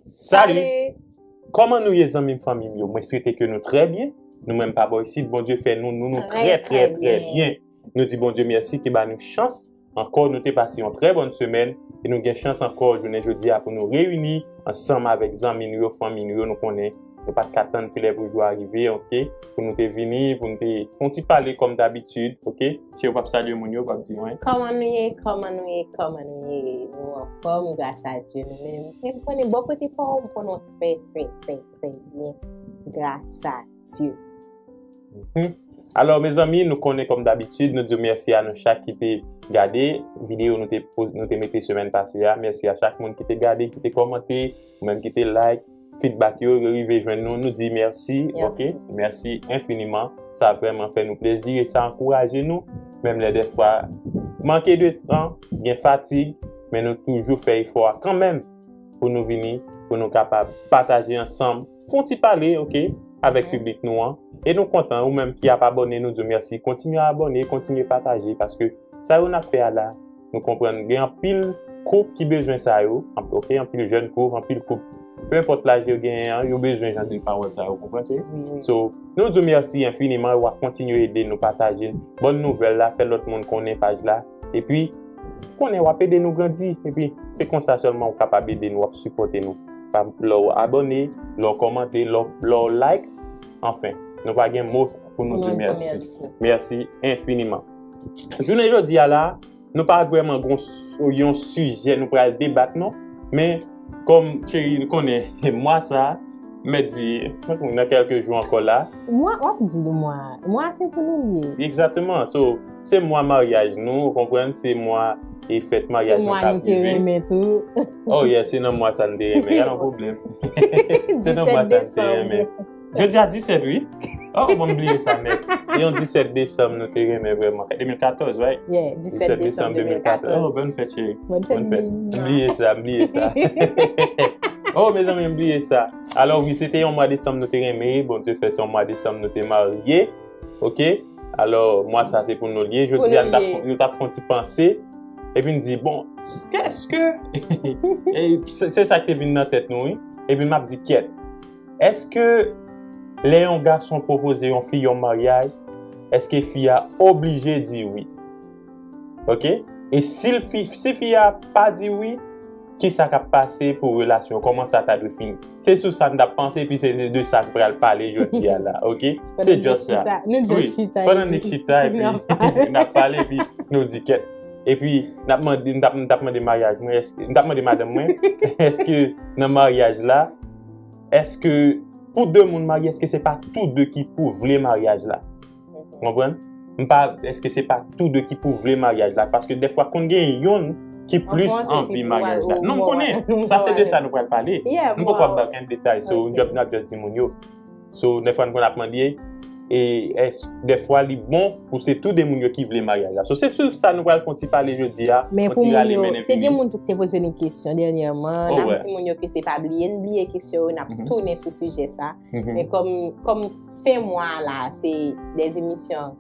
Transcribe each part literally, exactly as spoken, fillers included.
Salut! Kòman nou ye, zanmi m, fanmi m yo? Mwen swete ke nou trè byen. Nou menm pa bò isit, Bondye fè nou, nou, nou trè, trè, trè byen. Nou di Bondye mèsi ki ba nou chans ankò, nou te pase yon trè bòn semèn, e nou gen chans ankò jounen jodi a pou nou reyini ansanm avèk zanmi nou yo, fanmi nou yo, nou konnen nou pa t ka tann kilè pou jou a rive, oke? Pou nou te vini, pou nou te fè yon ti pale kòm dabitid, oke? Cheri, w p ap salye moun yo, w p ap di anyen. Kòman nou ye? Kòman nou ye? Kòman nou ye? Nou anfòm, gras a Dye, nou menm. E m konnen bò kote pa w, m konnen w trè, trè, trè, trè byen, gras a Dye. Mhm. Alò, mezanmi, nou konnen kòm dabitid, nou di mèsi a nou chak ki te gade videyo nou te, po- nou te mete semèn pase a. Mèsi a chak moun ki te gade, ki te kòmante, ou menm ki te like. Feedback yo, yo rive jwenn nou, nou di mèsi, oke? Mèsi enfiniman. Sa vrèman fè nou plezi e sa ankouraje nou. Menm lè dèfwa manke de tan, gen fatig, men nou toujou fè efò a kanmenm pou nou vini, pou nou kapab pataje ansanm, fè yon ti pale, oke, avèk piblik nou an. E nou kontan, ou menm ki ap abòne, nou di w mèsi. Kontinye abòne, kontinye pataje, paske sa yo n ap fè a la, nou konprann gen anpil koup ki bezwen sa yo, anp- oke, anpil jèn koup, anpil koup, pe enpòt laj yo genyen an, yo bezwen jan de pawòl sa yo, konprann, cheri? Wi, wi. So, nou di w mèsi enfiniman, w ap kontinye ede nou pataje bòn nouvèl la, fè lòt moun konnen paj la, epi konnen w ap ede nou grandi, epi se konsa sèlman w kapab ede nou, w ap sipòte nou. Pa- Lè w abòne, lè w kòmante, lè w, lè w like, anfen, nou pa gen mo pou nou di mèsi. Mèsi enfiniman. Jounen jodi a la, nou pa vrèman gon s- yon sijè nou pral debat non, men kòm cheri nou konnen mwa sa, mèt di, nan kèlke jou ankò la. Mwa, w ap di mwa, mwa se pou nou l ye. Egzakteman, so, se mwa maryaj nou, ou konprann, se mwa e fèt maryaj nou k ap rive. Se mwa nou te renmen tou. Oh yeah, se nan mwa sa nou te renmen, pa gen pwoblèm. Se nan mwa sa nou te renmen. Jodi a disèt, wi. Oh, bon, m bliye sa nèt. E yon disèt desanm nou te renmen vrèman. De mil katòz, right? Yeah, disèt desanm de mil katòz. Oh, bòn fèt, cheri. Bòn fèt. M bliye sa, m bliye sa. Oh, mezanmi, m bliye sa. Alò, wi, se te yon mwa desanm nou te renmen. Bondye fè se yon mwa desanm nou te marye. Oke? Alò, mwa sa se pou nou l ye. Jodi a, nou t ap fè- nou t ap fè yon ti panse. Epi n di, bon, èske, e se se sa ki te vin nan tèt nou, wi. Epi m ap di, kyèt, èske lè yon gason pwopoze yon fi yon maryaj, èske fi a oblije di wi? Oke? E si l fi, si fi a pa di wi, kisa k ap pase pou relasyon? Kòman sa ta dwe fini? Se sou sa n t ap panse, epi se de sa n pral pale jodi a la, oke? Se just sa. Wi, pandan n chita, epi n ap pale, epi nou di kèt. Epi n ap mande, n t ap, n t ap mande maryaj mwen, èske, n t ap mande madanm mwen, èske nan maryaj la, èske pou de moun marye, èske se pa tou de ki pou vle maryaj la? Konprann? M pa, èske se pa tou de ki pou vle maryaj la? Paske dèfwa konn gen yonn ki plis anvi maryaj la. Non, m konnen. Sa se de sa nou pral pale. Nou poko ap ba okenn detay, so n ap just di moun yo. So, dèfwa n konn ap mande, e èske dèfwa li bon pou se tou de moun yo ki vle maryaj la? So, se sou sa nou pral fè yon ti pale jodi a, yon ti rale mennen vini. Men pou moun yo, te gen moun tou ki te poze nou kesyon dènyèman. N ap di moun yo ke se pa bliye n bliye kesyon yo, n ap tounen sou sijè sa. Men kòm, kòm fen mwa la, se de emisyon,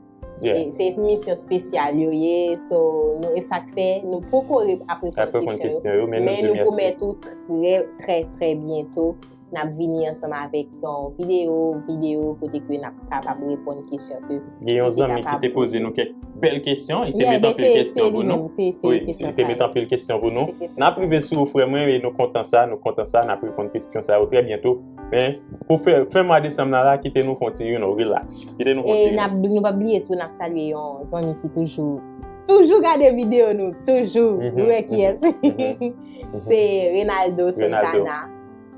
e se emisyon espesyal yo ye, so, nou, e sa k fè nou poko re- ap reponn kesyon yo, men nou pwomèt ou trè, trè, trè byento, n ap vini ansanm avèk yon videyo, videyo kote ke n ap kapab reponn kesyon ke gen yon zanmi ki te poze nou kèk bèl kesyon, li te met anpil kesyon pou nou. Wi, li te met anpil kesyon pou nou. N ap rive sou ou, frè mwen, e nou kontan sa, nou kontan sa, n ap reponn kesyon sa yo trè byento. Men, pou fè, fen mwa desanm nan la, kite nou fè yon ti, you know, relax. Kite nou fè yon ti relax. E n ap, nou pa bliye tou, n ap salye yon zanmi ki toujou, toujou gade videyo nou, toujou. Ou wè kiyès? Se Renaldo Santana.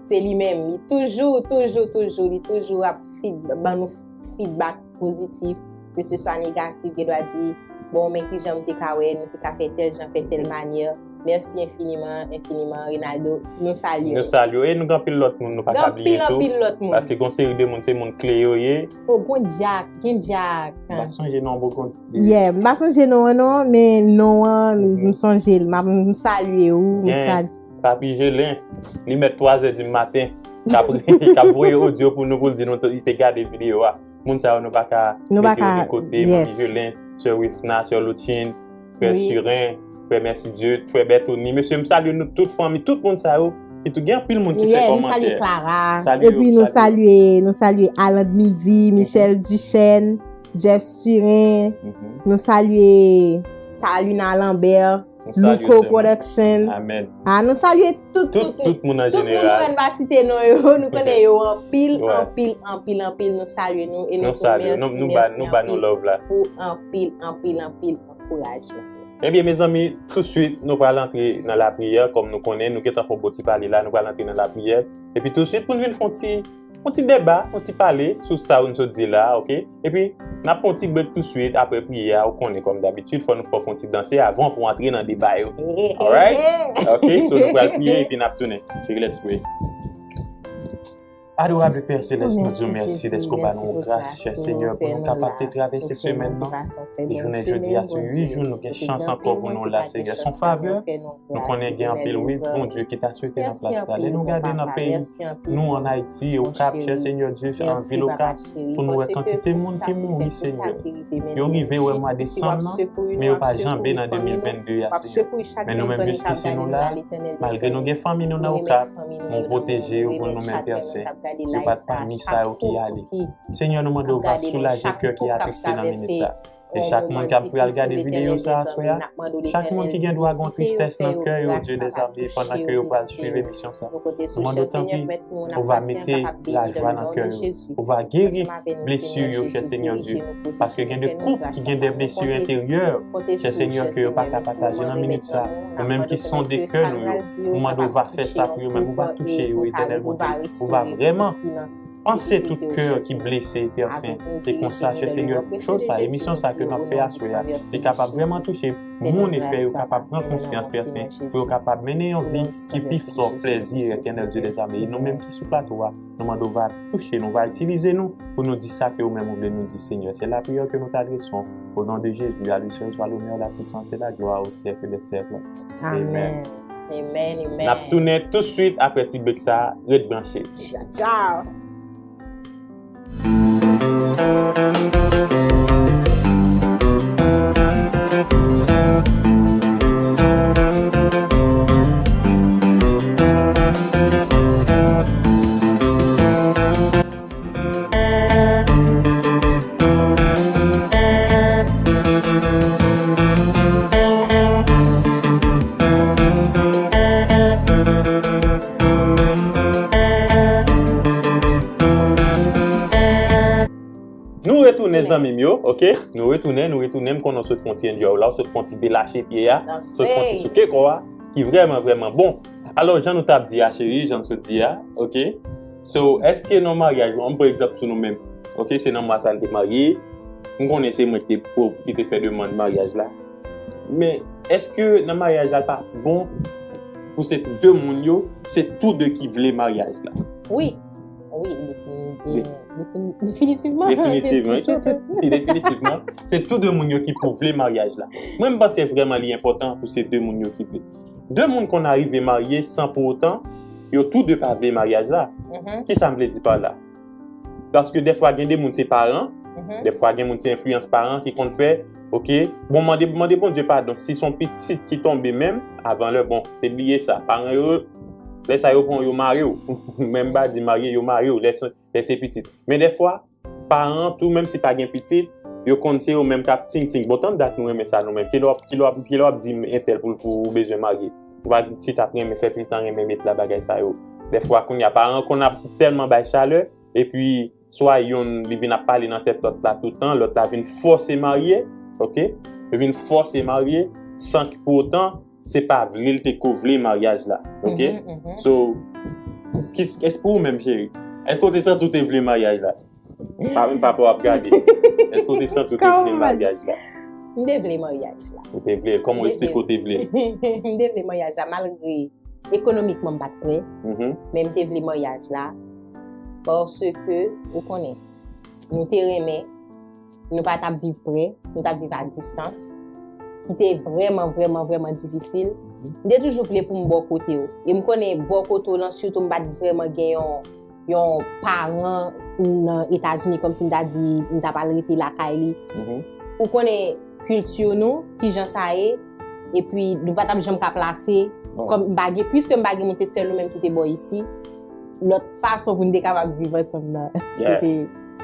Se li menm. Li toujou, toujou, toujou, li toujou ap feed- ban nou feedback pozitif, ke se swa negatif, gen dwa di, bon, men kijan m te ka wè, nou te ka fè tèl jan, fè tèl manyè. Mèsi enfiniman, enfiniman, Renaldo. Nou salye w. Nou salye w. E nou gen anpil lòt moun nou pa ka bliye tou. Gen anpil, anpil lòt moun. Paske gon seri de moun, se moun kle yo ye. O, gon Jack, gen Jack. M pa sonje non, bon, gon. Yeah, m pa sonje non an non, men non an, m sonje l. M ap, m salye w, m salye. Papi Jelin, li mèt twa zè di maten, k ap, k ap voye odyo pou nou, pou l di nou, li te gade videyo a. Moun sa yo, nou pa ka mete yo de kote. Manmi Jelin, sè Wifna, sè Loutchine, frè Siren, frè Mèsidye, frè Bètoni. Mesye, m salye nou tout, fanmi, tout moun sa yo. ki tou gen anpil moun ki fè kòmantè. Yeah, nou salye Clara. Epi nou salye, nou salye Alan Midi, Michel Duchesne, Jeff Surin, nou salye Salina Lambert, Louko Production. Amèn. Ah, nou salye tout, tout, tout, tout moun an jeneral. Tout moun nou pa site non yo, nou konnen yo anpil, anpil, anpil, anpil. Nou salye nou e nou di mèsi, mèsi anpil pou anpil, anpil, anpil ankourajman. Ebyen, mezanmi, touswit, nou pral antre nan lapriyè, kòm nou konnen, nou gentan fè yon bon ti pale la, nou pral antre nan lapriyè. Epi touswit, pou n vin fè yon ti, yon ti deba, yon ti pale sou sa nou sot di la, oke? Epi, n ap fè yon ti break touswit apre priyè a, ou konnen, kòm dabitid, fò nou fè yon ti danse avan pou antre nan deba yo. Alright? Oke, so nou pral priye epi n ap tounen. Cheri, let's pray. Adorable Père Céleste, nou di w mèsi dèske w ba nou gras, chè Senyè, pou nou kapab te travèse semèn nan. E jounen jodi a, se uit jou nou gen chans ankò pou nou la, Senyè. Se yon favè. Nou konnen gen anpil, wi, Bondye, ki ta swete nan plas la. Lè nou gade nan peyi nou, ann Ayiti, Okap, chè Senyè Dye, an vil Okap, pou nou wè kantite moun ki mouri, Senyè. Yo rive wè mwa desanm nan, men yo pa janbe nan de mil vennde a, Senyè. Men nou menm, jiskisi nou la, malgre nou gen fanmi nou nan Okap, men w pwoteje yo pou nou menm, Pè Sen. Yo pa t pami sa yo ki ale. Senyè, nou mande w va soulaje kè ki atriste nan minit sa. E chak moun k ap pral gade videyo sa aswè a, chak moun ki gen dwa gen tristès nan kè yo, Dye dèzame, pandan ke yo pral swiv emisyon sa, nou mande w tanpri, ou va mete lajwa nan kè yo, ou va geri blesi yo, chè Senyè Dye, paske gen de koup ki gen de blesi enteryè, chè Senyè, ke yo pa ka pataje nan minit sa. Ou menm ki sonde kè nou yo, nou mande w va fè sa pou yo menm, ou va touche yo, Etènèl Bondye, ou va vrèman panse tout kè ki blese, Pè Sen. E konsa, chè Senyè, cho sa, emisyon sa ke n ap fè aswè a, li kapab vrèman touche moun e fè yo kapab pran konsyans, Pè Sen, pou yo kapab mennen yon vi ki pi fò, plèzi, Etènèl Dye dèzame. E nou menm ki sou plato a, nou mande w va touche nou, va itilize nou pou nou di sa ke ou menm ou vle nou di, Senyè. Se lapriyè ke nou t adrese w. Au nom de Jésus, à lui seul soit l'honneur, la puissance et la gloire au siècle des siècles. Amen. Amen, amen. N ap tounen touswit apre ti break sa, ret branche. Tcha, tcha. Nou retounen, zanmi m yo, oke? Nou retounen, nou retounen. M konnen w sot fè yon ti enjoy la, w sot fè yon ti delache pye a, sot fè yon ti souke kò a, ki vrèman, vrèman bon. Alò, jan nou t ap di a, cheri, jan n sot di a, oke? So, èske nan maryaj, ann pran egzanp sou nou menm, oke? Se nan mwa sa n te marye, m konnen se mwen ki te, ki te fè demann maryaj la. Men, èske nan maryaj la, l pa bon pou se de moun yo, se tou de ki vle maryaj la? Wi. Wi, defini-, de-, defini-, definitivman. Definitivman, wi. Definitivman, se tou de moun yo ki pou vle maryaj la. Mwen, m panse vrèman li enpòtan pou se de moun yo ki vle. De moun konn arive marye san pou otan, yo tou de pa vle maryaj la. Kisa m vle di pa la? Paske dèfwa gen de moun se paran, dèfwa gen moun se enfliyans paran ki konn fè, oke, bon, mande, mande Bondye padon, si se yon pitit ki tonbe menm, avan lè, bon, se bliye sa. Paran yo, lè sa yo pran w, yo mare w. Menm pa di marye, yo mare w, lè se, lè se pitit. Men dèfwa, paran tou, menm si pa gen pitit, yo konn se yo menm k ap ting ting. Bon, tann dat nou renmen sa nou menm. Kilè w ap, kilè w ap, kilè w ap di entèl pou, pou ou bezwen marye? Ou pa chita ap renmen fè pitan, renmen met la bagay sa yo. Dèfwa, kounye a, paran konn ap tèlman bay chalè, epi swa yonn, li vin ap pale nan tèt lòt la tout tan, lòt la vin fòse marye, oke? Li vin fòse marye, san ki pou otan, se pa vle l te ko vle maryaj la, oke? So, ki, èske pou ou menm, cheri? Èske w te santi w te vle maryaj la? Pa menm papa w ap gade. Èske w te santi w te vle maryaj la? M te vle maryaj la. Ou te vle? Kòman w eksplike w te vle? M te vle maryaj la, malgre ekonomikman m pa t prè, men m te vle maryaj la, paske, ou konnen, nou te renmen, nou pa t ap viv prè, nou t ap viv a distans, ki te vrèman, vrèman, vrèman difisil. M te toujou vle pou m bò kote w. E m konnen bò kote w lan, sitou m pa t vrèman gen yon, yon paran nan Etazini, kòmsi m ta di, m ta pral rete lakay li. Ou konnen kilti nou, kijan sa ye, epi nou pa t ap janm ka plase Kòm m pa gen, piske m pa gen moun, se sèl ou menm ki te bò isi. Lòt fason pou n te kapab viv ansanm nan, se te,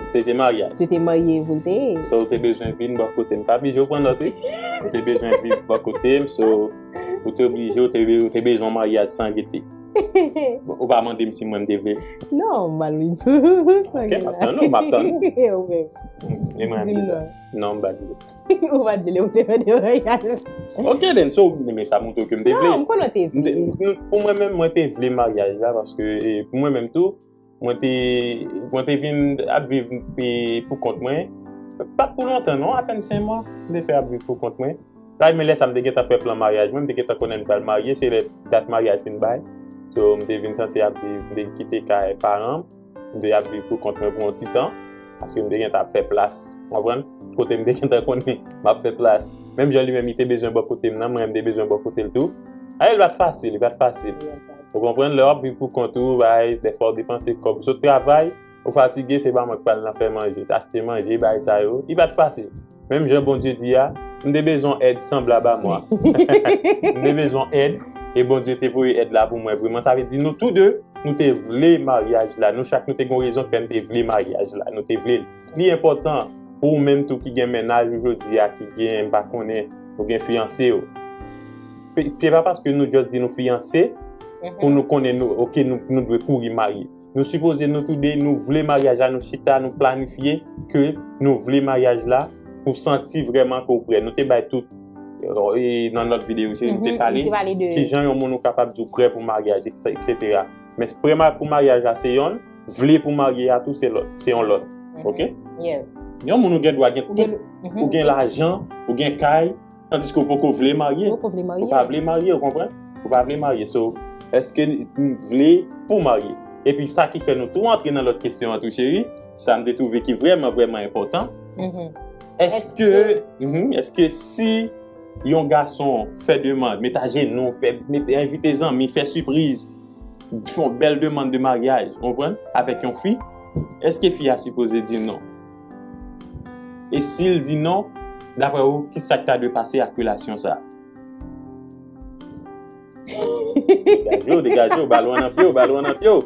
se te maryaj. Se te marye pou l te ye. So, ou te bezwen vin bò kote m. Pa blije w pran nòt, wi. Ou te bezwen vin bò kote m, so, ou te oblije, ou te, ou te bezwen maryaj san rete. Ou pa mande m si mwen m te vle. Non, m al vin sou sa. Ok, m ap tann ou, m ap tann ou. Ou menm. E mwen menm ki sa? Non, m pa vle. Ou pa t vle, ou te mande maryaj. Ok, then, so, men sa montre ke m te vle. Non, m konnen w te vle. M te, m, pou mwen menm, mwen te vle maryaj la, paske, e, pou mwen menm tou, mwen te, mwen te vin ap viv, e, pou kont mwen. Pa t pou lontan, non, apèn senk mwa, m te fè ap viv pou kont mwen. Sa, men lè sa, m te gentan fè plan maryaj mwen, m te gentan konnen m pral marye, se lè dat maryaj fin bay. So, m te vin sanse ap viv, m te kite kay paran m. M te ap viv pou kont mwen pou yon ti tan, paske m te gentan ap fè plas, w konprann? Kote m te gentan konnen m ap fè plas. Menm jan li menm, li te bezwen bò kote m nan, mwen, m te bezwen bò kote l tou. Aye, li pa t fasil, li pa t fasil. Ou konprann? Lè w ap viv pou kont ou, bay, dèfwa w depanse kòb. Ou sot travay, ou fatige, se pa mwen k pral nan fè manje, se achte manje, bay sa yo. Li pa t fasil. Menm jan Bondye di a, m te bezwen èd sanblab a mwen. M te bezwen èd, e Bondye te voye èd la pou mwen. Vreman, sa vle di nou tou de, nou te vle maryaj la. Nou chak, nou te gen rezon k fè n te vle maryaj la. Nou te vle l. Li enpòtan pou ou menm tou ki gen mennaj ou jodi a, ki gen, m pa konnen, ou gen fiyanse w. Pe- Se pa paske nou just di nou fiyanse, pou nou konnen nou, ok, nou, nou dwe kouri marye. Nou sipoze nou tou de, nou vle maryaj la, nou chita, nou planifye ke nou vle maryaj la, pou santi vrèman ke w prè. Nou te bay tout, e, nan lòt videyo, se nou te pale, ki jan yon moun ou kapab di w prè pou maryaj, et cetera. Men prè ma- pou maryaj la, se yonn, vle pou marye a tou, se lòt, se yon lòt. Ok? Yon moun ou gen dwa gen tout, ou gen lajan, ou gen kay, tandiske ou poko vle marye. Ou poko vle marye. Ou pa vle marye, ou konprann? Ou pa vle marye. So, èske n vle pou marye? Epi sa ki fè nou tou antre nan lòt kesyon an tou, cheri, sa m te twouve ki vrèman, vrèman enpòtan. Èske, mhm, èske si yon gason fè demann, met ajenou, fè, met, envite zanmi, fè sipriz, fè yon bèl demann de maryaj, ou konprann, avèk yon fi, èske fi a sipoze di non? E si l di non, daprè ou, ki sa k ta dwe pase ak relasyon sa a? Degaje w, degaje w, balon an nan pye w, balon an nan pye w.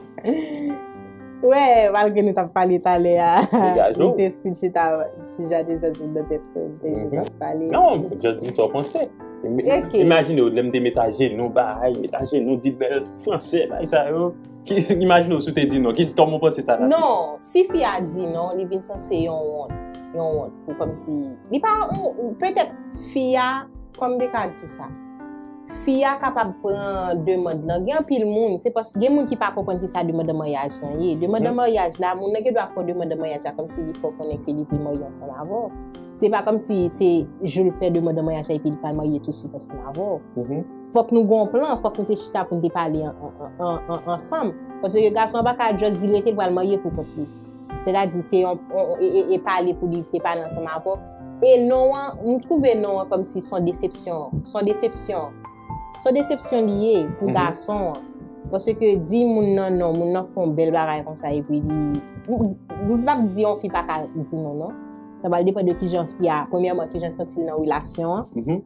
Wè, malgre nou t ap pale talè a, degaje w. Li te switch ta, si Jade Jòs vin nan tèt mwen, m te jis ap pale. Non, just di m sa w panse. Im- Ok. Imajine w, lè m te met ajenou, bay, met ajenou, di bèl franse, bay sa yo. Ki, imajine w si w te di non. Ki, kòman w panse sa t ap ye? Non, si fi a di non, li vin sanse yon wont. Yon wont. Pou kòmsi, li pa, on- petèt fi a, kòman m te ka di sa? Fi a kapab pran demann lan. Gen anpil moun, se pas gen moun ki pa konprann ki sa demann an maryaj lan ye. Demann an maryaj la, moun nan gen dwa fè w demann an maryaj la kòmsi li fè w konnen ke li vle marye ansanm avè w. Se pa kòmsi se jou l fè demann an maryaj la epi li pral marye touswit ansanm avè w. Fòk nou gen yon plan, fòk nou te chita pou n te pale an- an- an- an- ansanm. Paske gason an pa ka just di l rete l pral marye pou kont li. Sètadi, se yon, yon- e, e- e pale pou li te pale ansanm avè w. E non an, m twouve non an kòmsi se yon desepsyon. Se yon desepsyon. Se yon desepsyon li ye pou gason an. Paske di moun nan non, moun nan fè yon bèl bagay konsa epi li, m- m- m p ap di yon fi pa ka di non, non. Sa pral depann de kijan fi a, premyèman, kijan l santi l nan relasyon an.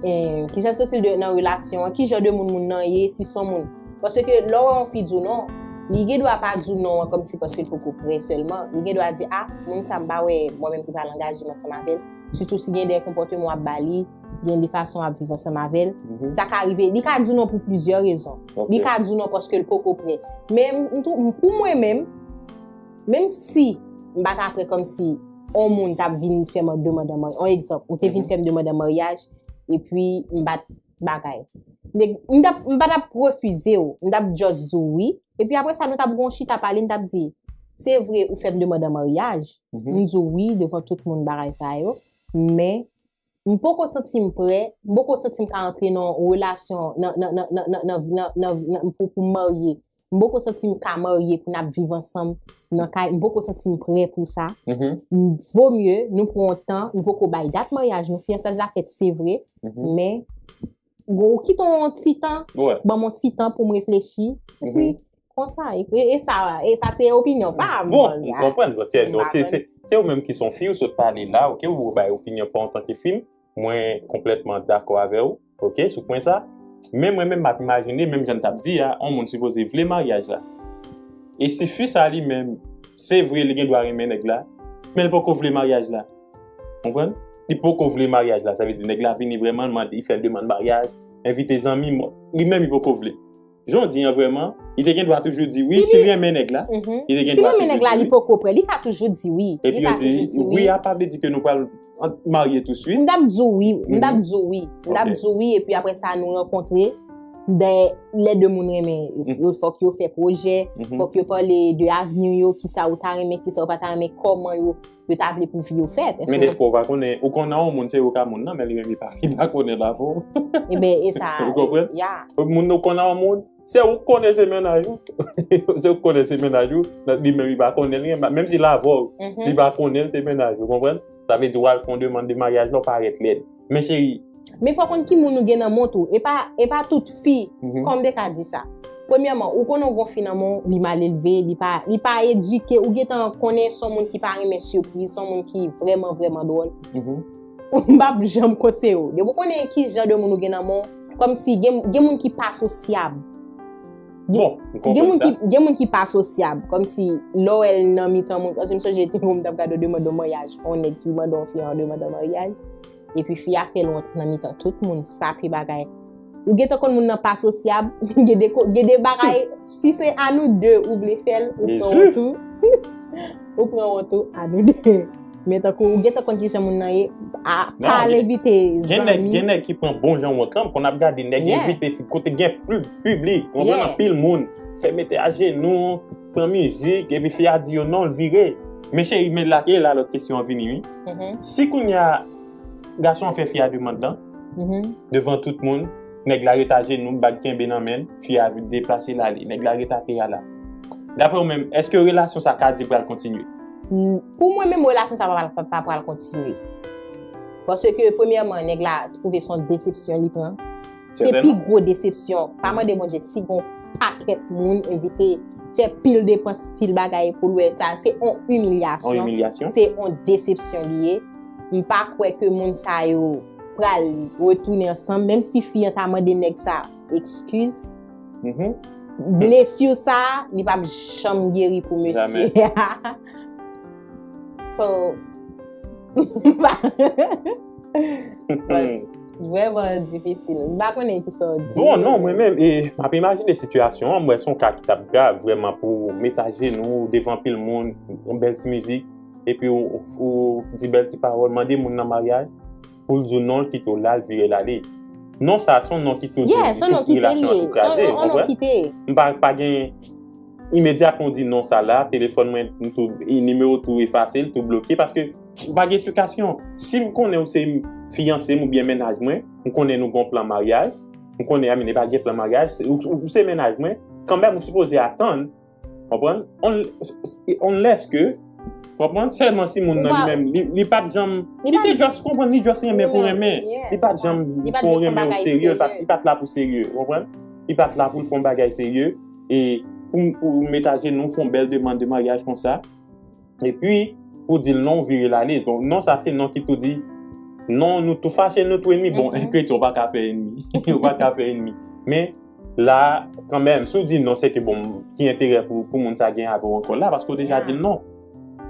E, kijan l santi l de- nan relasyon an, kijan de moun moun nan ye, si se yon moun. Paske lè w wè yon fi di w non, li gen dwa pa di w non an kòmsi paske l poko prè sèlman. Li gen dwa di, a, moun sa m pa wè mwen menm ki pral angaje m ansanm avè l. Sitou si gen de konpòteman w ap ba li, gen de fason w ap viv ansanm avè l. Sa ka rive, li ka di w non pou plizyè rezon. Li ka di w non paske l poko prè. Men m- m tou- m- pou mwen menm, menm si m pa ta prè kòmsi yon moun t ap vin fè m demann an mary- yon egzanp, ou te vin fè m demann an maryaj, epi m pa t bagay. M t ap- m pa t ap refize w, m t ap just di w wi. Epi apre sa, nou t ap gon chita pale, m t ap di, se vre, ou fè m demann an maryaj, m di w wi devan tout moun bagay sa yo, men m poko santi m prè, m poko santi m ka antre nan yon relasyon, nan, nan, nan, pou, pou m marye. M poko santi m ka marye pou n ap viv ansanm nan kay. M poko santi m prè pou sa. M- Vo mye nou pran yon tan, nou poko bay dat maryaj nou, fiyansaj la fèt, se vre, men ou kite yon ti tan, ban m yon ti tan pou m reflechi. Epi, konsa, e, e, e sa, e sa se opinyon pa m. Bon, m konprann, se, se, se, se ou menm ki se yon fi, ou sot pale la, ok, ou bay opinyon pa w antanke fi m, mwen konplètman dakò avè w, ok, sou pwen sa. Men mwen menm m ap imajine, menm jan n t ap di a, yon moun sipoze vle maryaj la. E si fi sa li menm, se vre li gen dwa renmen nèg la, men l poko vle maryaj la. Konprann? Li poko vle maryaj la, sa vle di nèg la vini vrèman, l mande, li fè l demann maryaj, envite zanmi, li menm li poko vle. Jan w di an vrèman, li te gen dwa toujou di wi, si l renmen nèg la, li te gen dwa toujou di wi. Si l renmen nèg la, li poko prè, li ka toujou di wi. Epi yo di wi a pa vle di ke nou pral marye touswit. M t ap di w wi, m t ap di w wi, m t ap di w wi, epi apre sa nou rankontre, dè lè de moun renmen, fòk yo fè pwojè, fòk yo pale de avni yo, kisa ou ta renmen, kisa ou pa ta renmen, kòman yo, yo ta vle pou vi yo fèt. Men defwa ou pa konnen, ou konn nan yon moun, se ou ka moun nan, men li menm li pa, li pa konnen l avè w. Ebyen, e sa, ou konprann? Moun ou konn nan yon moun, se ou k konnen se mennaj ou. Se ou k konnen se mennaj ou, li menm li pa konnen l, menm si l avè w, li pa konnen l se mennaj ou, konprann? Sa vle di w al fè yon demann de maryaj la, w parèt lèd. Men cheri. Men fò w konn ki moun ou gen nan men w tou. E pa, e pa tout fi, kòm m te ka di sa. Premyèman, ou konnen w gen yon fi nan men w, li mal elve, li pa, li pa edike, ou gentan konnen se yon moun ki pa renmen sipriz, se yon moun ki vrèman, vrèman dwòl. M p ap janm konseye w. Depi w konnen ki jan de moun ou gen nan men w, kòmsi gen, gen moun ki pa sosyab. Gen, gen moun ki, gen moun ki pa sosyab, kòmsi lè w wè l nan mitan moun, paske m sonje te gon m t ap gade yon demann de maryaj, yon nèg ki mande yon fi yon demann de maryaj, epi fi a fè l wont nan mitan tout moun, frape bagay. Ou gentan konn moun nan pa sosyab, gen de ko-, gen de bagay, si se a nou de ou vle fè l, ou pran wont ou. Ou pran wont ou, a nou de. Men tankou ou gentan konn kijan moun nan ye, a, pa al envite zanmi. Gen nèg, gen nèg ki pran bon jan wont lan, m konn ap gade nèg envite fi kote gen pli-, piblik, konprann, anpil moun, fè mete ajenou, pran mizik, epi fi a di yo non, l vire. Men cheri, men la, e la lòt kesyon an vini, wi. Si kounye a, gason an fè fi a demann lan, devan tout moun, nèg la ret ajenou, bag kenbe nan men l, fi a deplase l ale, nèg la ret atè a la. Daprè w menm, èske relasyon sa ka di pral kontinye? Pou mwen menm, relasyon sa pa, pa, pa pral kontinye. Paske, premyèman, nèg la twouve se yon desepsyon li pran. Se pi gwo desepsyon. Pa mande Bondye si gon pakèt moun envite, fè pil depans, pil bagay pou l wè sa. Se yon imilyasyon. Se yon desepsyon li ye. M pa kwè ke moun sa yo pral retounen ansanm, menm si fi an ta mande nèg sa ekskiz. Blesi sa, li p ap janm geri pou mesye a. So, vrèman difisil. M pa konnen kisa w di. Bon, non, mwen menm, e, m ap imajine sitiyasyon an, m wè se yon ka ki t ap grav vrèman pou w met ajenou devan anpil moun, yon bèl ti mizik, epi w, w, w di bèl ti pawòl, mande moun nan maryaj, pou l di w non, l kite w la, l vire l ale. Non sa, se yon non ki tou di, ki tou, relasyon an tou kraze, w konprann? M pa, pa gen, imedyatman w di non sa la, telefòn mwen, m tou, nimewo tou efase, l tou bloke, paske ou pa gen eksplikasyon. Si m konnen ou se fiyanse m oubyen mennaj mwen, m konnen nou gon plan maryaj, m konnen, I mean, e pa gen plan maryaj, se, ou, ou se mennaj mwen, kanmenm ou sipoze atann, konprann? Unless ke, konprann? Sèlman si moun nan li menm, li, li pa t janm, li te just, konprann, li just renmen pou renmen. Li pa t janm pou renmen w serye, li pa t la pou serye, konprann? Li pa t la pou l fè yon bagay serye, e pou, pou met ajenou, fè yon bèl demann de maryaj konsa. Epi, pou di l non, ou vire l ale. Bon, non sa se non ki tou di, non, nou tou fache, nou tou enmi. Bon, kretyen, ou pa ka fè enmi. Ou pa ka fè enmi. Men, la, kanmenm, si w di non, se ke, bon, ki enterè pou, pou moun sa gen avè w ankò la, paske w deja di l non.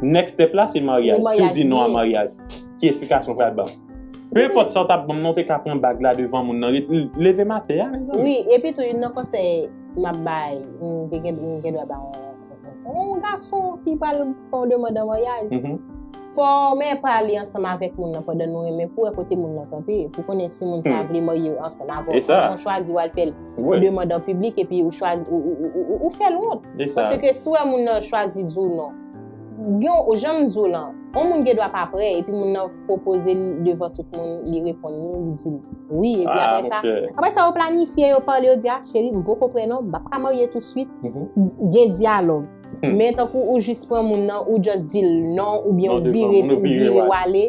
Next step la, se maryaj. Si w di non a maryaj, ki eksplikasyon w pral ban m? Pe enpòt sa w t ap ban m nan, w te ka pran bag la devan moun nan, ret, leve m atè a, mezanmi. Wi, epi tou, youn nan konsèy m ap bay, m te gen, m gen dwa bay yon, yon gason ki pral fè yon demann an maryaj. Fò w men pale ansanm avèk moun nan pandan nou renmen pou w wè kote moun nan kanpe, pou konnen si moun sa a vle marye ansanm avè w. Avan w chwazi w al fè l yon demann an piblik, epi ou chwazi, ou, ou, ou, ou, ou fè l wont. Paske si w wè moun nan chwazi di w non, gen, jan m di w lan, yon moun gen dwa pa prè, epi moun nan pwopoze l devan tout moun, li reponn li, li di l wi, epi apre sa, apre sa, yo planifye, yo pale, yo di, a, cheri, m poko prè non, m p ap ka marye touswit. Gen dyalòg. Men tankou ou jis pran moun nan, ou just di l non, oubyen ou vire, ou vire w ale,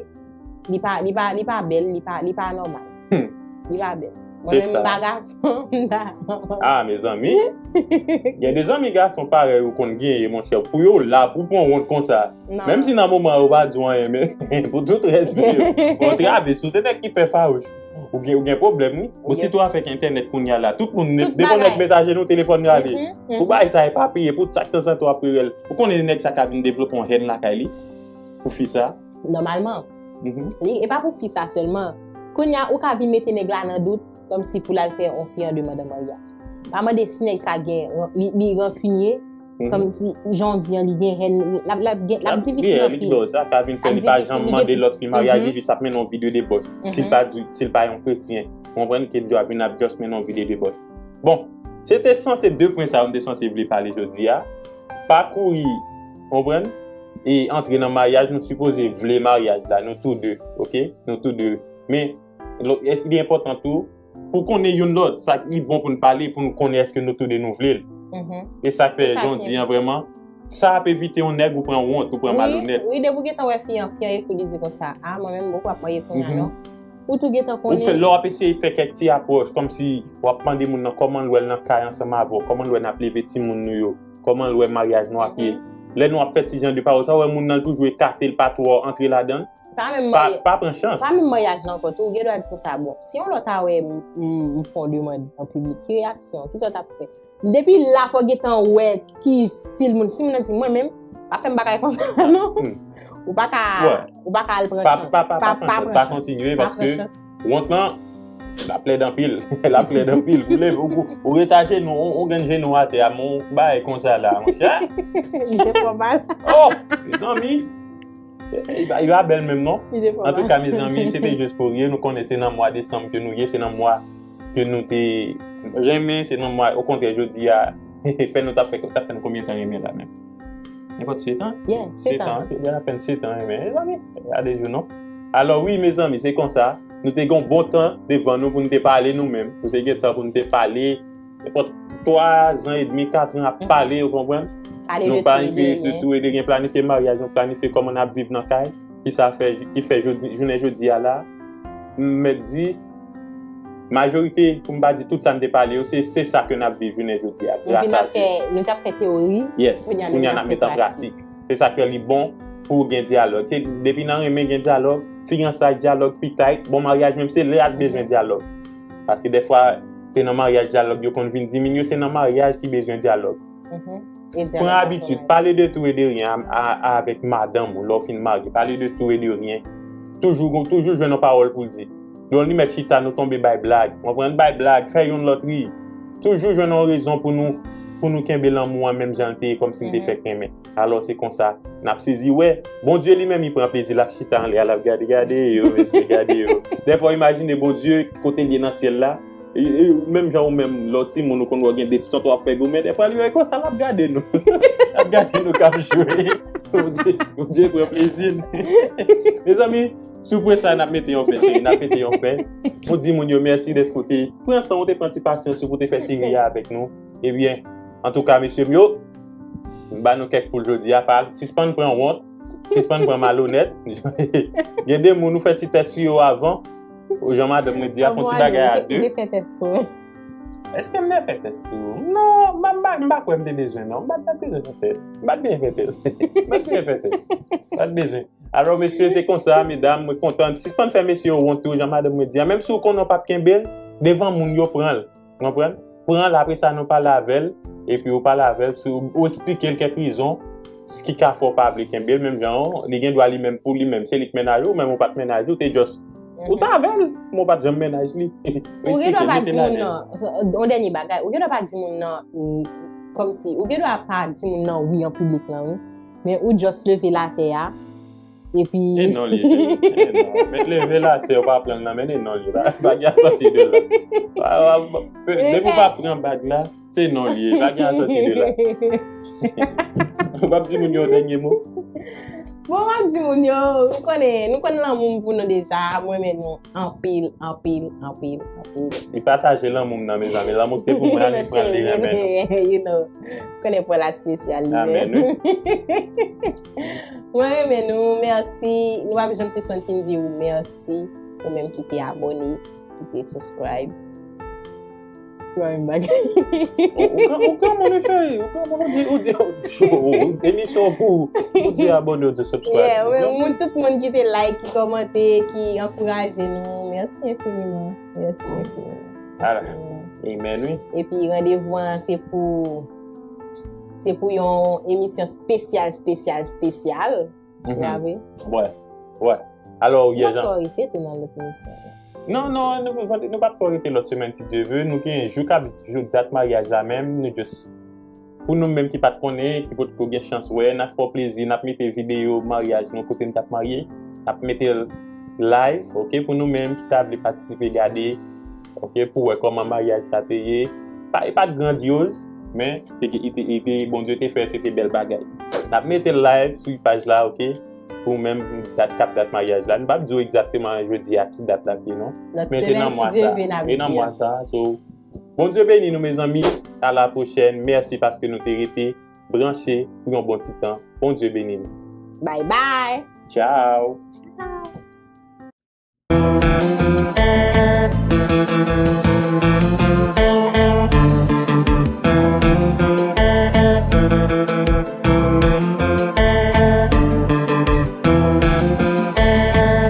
li pa, li pa, li pa bèl, li pa, li pa nòmal. Li pa bèl. Mwen menm m pa gason, m ta. Ah, mezanmi. Gen de zanmi gason parèy ou konn genyen, monchè. Pou yo la, pou pran wont konsa. Menm si nan moman yo pa di w anyen, men pou tout rès vi yo. Bon, traves, ou se nèg ki pè fawouch. Ou gen, ou gen pwoblèm, wi. Ou sitou avèk entènèt kounye a la. Tout moun dekonèkte, met ajenou, telefòn rale. Pou bagay sa epapiye, pou sa k tanzantan w ap rele l. Ou konnen nèg sa ka vin devlope yon hèn lakay li pou fi sa. Nòmalman. Li, e pa pou fi sa sèlman. Kounye a, ou ka vin mete nèg la nan dout, kòmsi pou l al fè yon fi an demann an maryaj. Pa mande si nèg sa gen, li, li rankinye, kòmsi jan w di an, li gen hèn, l ap, l ap gen, l ap difisil anpil. Sa ka vin fè li pa janm mande lòt fi maryaj, li jis ap mennen yon vi de debòch. Si l pa di, si l pa yon kretyen, ou konprann ke l dwe vin ap just mennen yon vi de debòch. Bon, se te sanse de pwen sa yo m te sanse vle pale jodi a. Pa kouri, konprann? E antre nan maryaj, nou sipoze vle maryaj la, nou tou de, oke? Nou tou de. Men, lòt, èske li enpòtan tou pou konnen youn lòt, sa ki bon pou n pale, pou n konnen èske nou tou de nou vle l. E sa k fè jan w di an vrèman, sa ap evite yon nèg ou pran wont, ou pran malonèt. Wi, depi w gentan wè fi an, fi an ekou li di konsa, a, mwen menm, m poko ap marye kounye a non. Ou tou gentan konnen. Ou fè, lè w ap eseye fè kèk ti apwòch, kòmsi w ap mande moun nan kòman l wè l nan kay ansanm avè w, kòman l wè n ap leve timoun nou yo, kòman l wè maryaj nou ap ye. Lè nou ap fè ti jan de pawòl sa, w wè moun nan toujou ekate, l pa twò antre ladan l. Pa menm pa, marye-, pa pran chans. Pa menm maryaj la ankò tou, ou gen dwa di konsa, bon, si yon lòt a wè m, m, m fè yon demann an piblik, ki reyaksyon, kisa w t ap fè? Depi la, fò w gentan wè ki estil moun. Si moun nan di, mwen menm, pa fè m bagay konsa non. Ou pa ka, ou pa ka al pran chans. Pa, pa, pa, pa pran chans, pa kontinye, paske wont lan, l ap lèd anpil. L ap lèd anpil. Ou leve, ou, ou ret ajenou, ou, ou gen jenou atè a, men yon bagay konsa la, monchè. Li te fò mal. Oh, mezanmi. Li pa, li pa bèl menm non. Antouka, mezanmi, se te jis pou rye. Nou konnen se nan mwa desanm ke nou ye, se nan mwa ke nou te renmen, se nan mwa, okontrè, jodi a, fè nou t ap fè, t ap fè nou konbyen tan renmen la menm? Nenpòt sèt an? Yeah, sèt an. Sèt an, wi, apèn sèt an renmen. Mezanmi, gade jou non. Alò, wi, mezanmi, se konsa. Nou te gen yon bon tan devan nou pou nou te pale nou menm. Nou te gen tan pou nou te pale. Nenpòt twa zan edmi, kat an ap pale, ou konprann? Nou planifye de tou e de rien, planifye maryaj, nou planifye kòman n ap viv nan kay. Ki sa fè, ki fè jodi, jounen jodi a la, m mèt di, majorite, pou m pa di tout sa n te pale yo, se, se sa ke n ap viv jounen jodi a, gras a Dye. Nou t ap fè teori, yes, kounye a n ap met an pratik. Se sa k fè li bon pou gen dyalòg. Se depi nan renmen gen dyalòg, fiyansay dyalòg, pitay, bon maryaj menm se lè a k bezwen dyalòg. Paske dèfwa, se nan maryaj dyalòg yo konn vin diminye, se nan maryaj ki bezwen dyalòg. Pran abitid, pale de tou e de rien a, a, avèk madanm ou, lè w fin marye, pale de tou e de rien. Toujou, toujou jwenn yon pawòl pou l di. Lè w li mèt chita, nou tonbe bay blag. Konprann, bay blag, fè youn lòt ri. Toujou jwenn yon rezon pou nou, pou nou kenbe lanmou an menm jan l te ye, kòmsi n te fèk renmen. Alò, se konsa, n ap sezi wè. Bondye li menm, li pran plezi, l ap chita anlè a, l ap gade, gade yo, mesye, gade yo. Dèfwa, w imajine Bondye, kote l ye nan syèl la, e, e, menm jan ou menm, lè w timoun, ou konn wè w gen de ti tonton w ap fè goumen, dèfwa, li wè konsa, l ap gade nou. L ap gade nou k ap jwe. Bondye, Bondye pran plezi. Mezanmi, sou pwen sa, n ap mete yon fen, cheri, n ap mete yon fen. Nou di moun yo mèsi dèske w te pran san w, te pran ti pasyans ou pou te fè ti ri a avèk nou. Ebyen, antouka, mesye m yo, m ba nou kèk poul jodi a, pa sispann pran wont, sispann pran malonèt. Gen de moun ou fè ti tès sou yo avan, ou jan madanm mwen di a, fè yon ti bagay a de. Ou te fè tès sou mwen? Èske m te fè tès sou ou? Non, m pa, m pa, m pa kwè m te bezwen, non. M pa t bezwen fè tès. M pa t bezwen fè tès. M pa t bezwen fè tès. M pa t bezwen. Alò, mesye, se konsa, medam, mwen kontan. Sispann fè mesye yo wont tou, jan madanm mwen di a. Menm si w konnen w p ap kenbe l, devan moun yo, pran l. Ou konprann? Pran l, apre sa, nou pale avè l, epi ou pale avè l, si w, ou eksplike l kèk rezon ki ka fè w pa vle kenbe l, menm jan an, li gen dwa li menm pou li menm, se li k mennaj ou, ou menm ou pa t mennaj ou, te just, ou t avè l, men w pa t janm mennaj li. Ou gen dwa pa di moun nan, yon dènye bagay, ou gen dwa pa di moun nan, mm, kòmsi, ou gen dwa pa di moun nan wi an piblik lan, wi, men ou just leve l atè a, epi e non li ye, cheri. E non. Met leve l atè, ou pa pran l nan men, e non li ye. Pa, pa gen a sòti de la. Pa, pa, pa, depi w pa pran bag la, se non li ye. Pa gen a sòti de la. Ou p ap di moun yo yon dènye mo? Bon, m ap di moun yo, nou konnen, nou konn lanmou m pou nou deja, mwen renmen nou anpil, anpil, anpil, anpil. Li pataje lanmou m nan, mezanmi. Lanmou ki te pou mwen, li pran l, li renmen nou. You know, konnen pou la espesyal li menm. Amèn, wi. Mwen renmen nou, mèsi. Nou p ap janm sispann fin di w mèsi. Ou menm ki te abòne, ki te subscribe. Ou pa menm bagay. Ou, ou gran, ou granmoun, wi, cheri. Ou granmoun, ou di, ou di, ou, emisyon pou ou di abòne, ou di subscribe. Yeah, ou menm, moun, tout moun ki te like, ki kòmante, ki ankouraje nou, Mèsi enfiniman. Mèsi enfiniman. Ala. Amen, wi. Epi randevou an se pou se pou yon emisyon spesyal, spesyal, spesyal. Ou pa vre? Wè. Wè. Alò, yè jan. Otorite tou nan lòt emisyon. Non, non, nou, nou pa t ko rete lòt semèn si Dye ve. Nou gen jou k ap jou dat maryaj la menm. Nou just pou nou menm ki pa t konnen, ki potko gen chans wè, n ap fè w plezi, n ap mete videyo maryaj nou kote n t ap marye. N ap mete l live, ok, pou nou menm ki ta vle patisipe gade, ok, pou wè kòman maryaj sa te ye. Pa, e pa t grandyoz, men te, te, te, te, Bondye te fè se te bèl bagay. N ap mete l live sou paj la, ok, pou menm dat k ap dat maryaj la. Nou p ap di w egzakteman jodi a ki dat la te non. Men se nan mwa sa. E nan mwa sa. So, Bondye beni nou, mezanmi. A la pwochèn. Mèsi paske nou te rete branche pou yon bon ti tan. Bondye beni nou. Bye bye. Tchao.